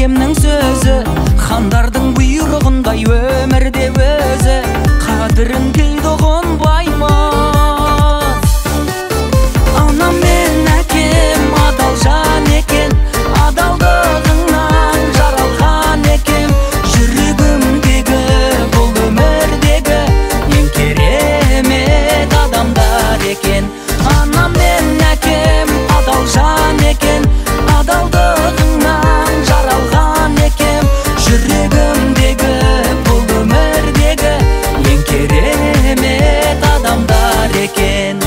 Әкемнің сөзі хандардың бұйрығындай өмірде өзі қадірін кейде ұғынбаймыз. Анам мен әкем адал жан екен, адалдығыңнан жаралған екен. Жүрегімдегі бұл өмірдегі ең керемет адамдар екен. Анам мен әкем адал жан екен, адалдығыңнан жаралған екен. Жүрегімдегі бұл өмірдегі ең керемет адамдар екен.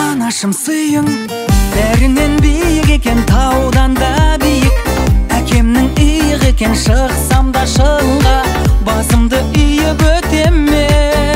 Анашым сыйың бәрінен биік екен, таудан да биік. Әкемнің иығы екен, шықсам да шыңға басымды иіп өтем мен.